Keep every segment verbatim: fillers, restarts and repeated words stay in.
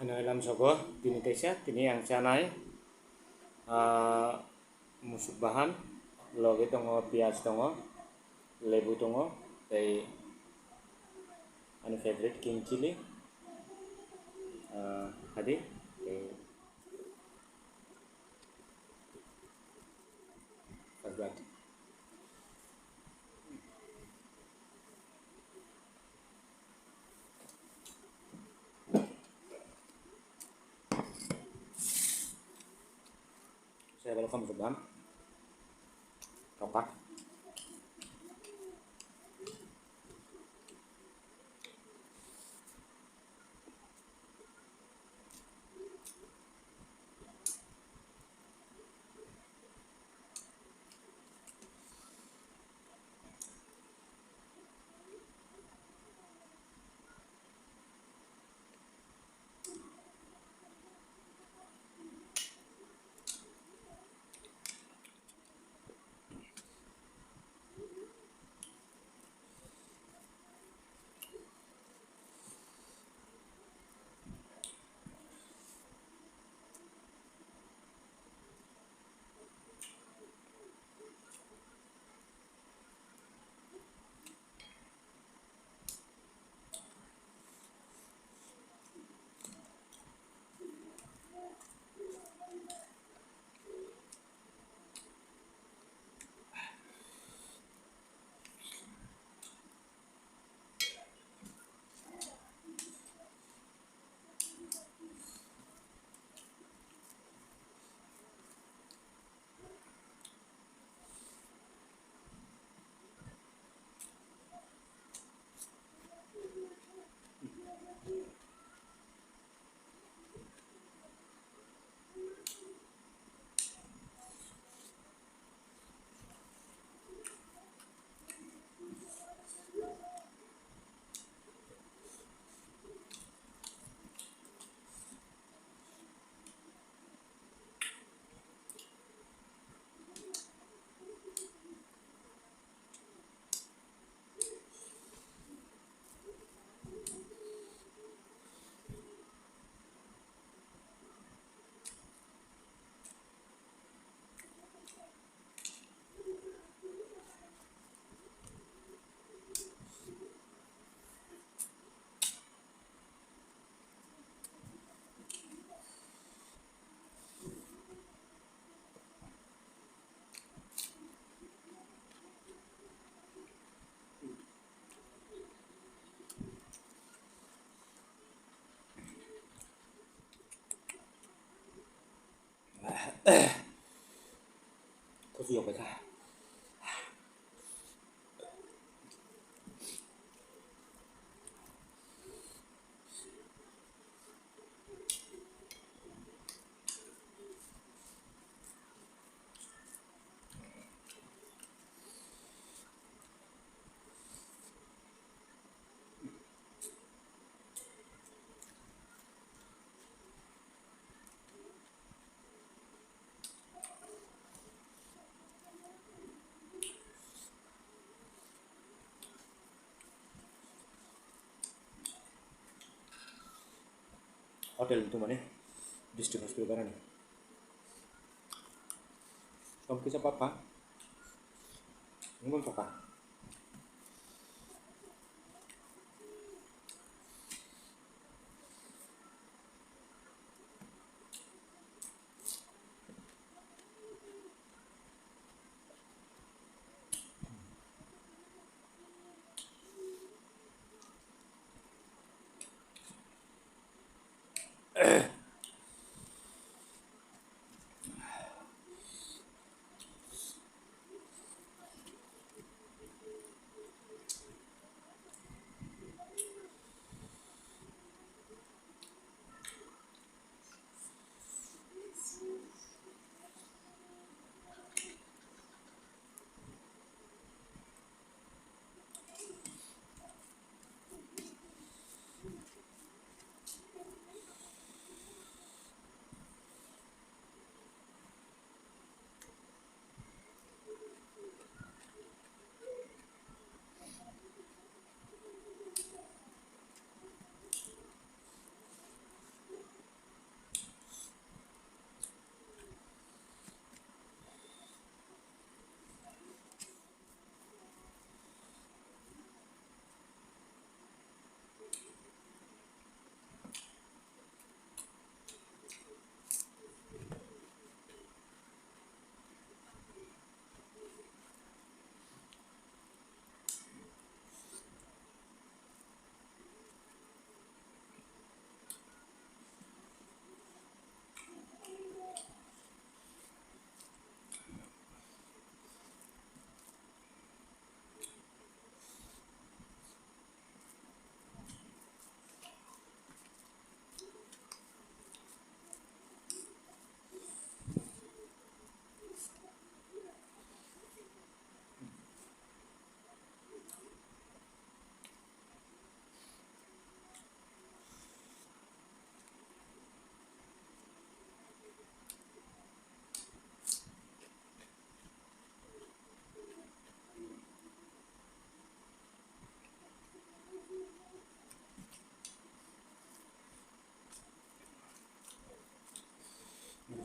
Nailam sogo tini kaisa, tini ang chanai, ah, musuk bahan, loge tongo, piyaj tongo, lebu tongo, tei ani favorite king chili, ah, hadi, tei first bite. Saya welcome ke dalam. Oke. Kusu yok bai kha. Hotel ni tongmani district hospital ganani. Tom kisa papa. Ngun papa.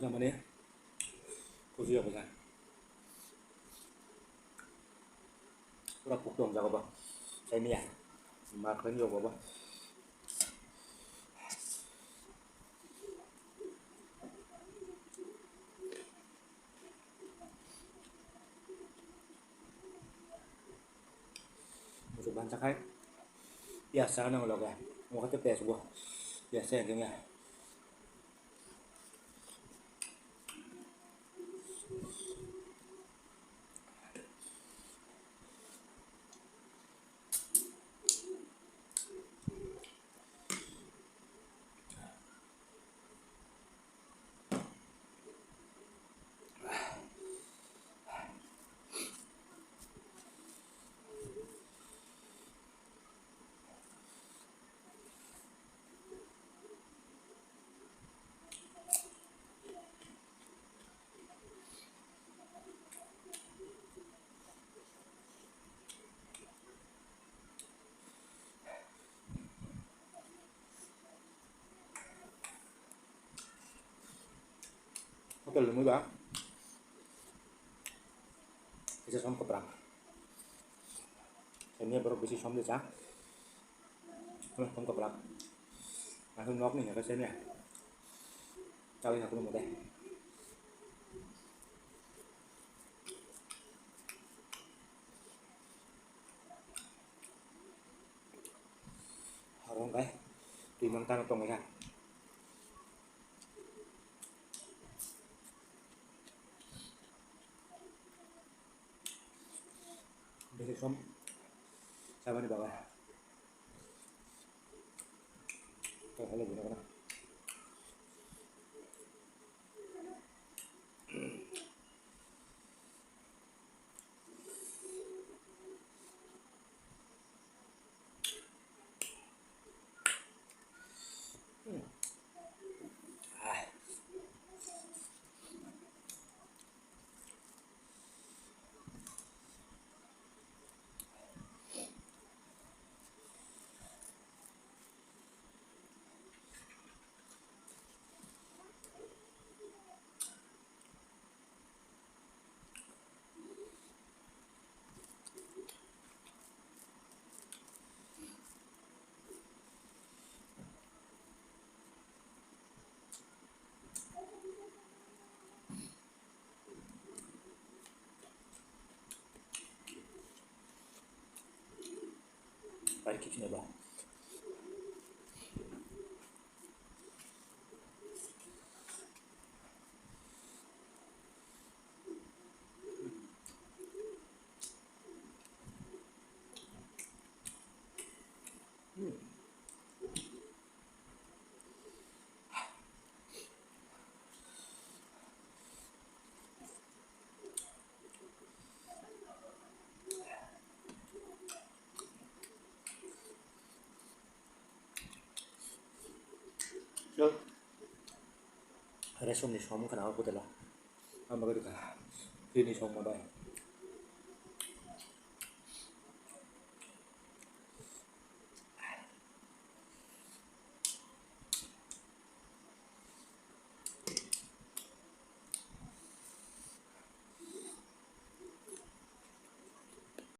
Mane kusi ya bwsa. Pura pukto hamjago bo. Saimiya. Mar khlai ni yogo bo. Muchuk bansa khai piyas cha nang loge. Omo khe piyas bo. Piyas cha yang khe. Hotel lwngwi ba kisa som kwprak. Saimanya borok bisi som de cha. Som kwprak. Aswk nok ni hwnkhe saimanya. Chawi hakuno mode. Oro hwnkhe twi mang tano tongwi kha. Bisi som sabani bagwi. Tei hai le bini gana. Pai khe phine ba. Chwng resumni som wngkha na o hotel o. Ang bagwi rwkha free ni som ma bai.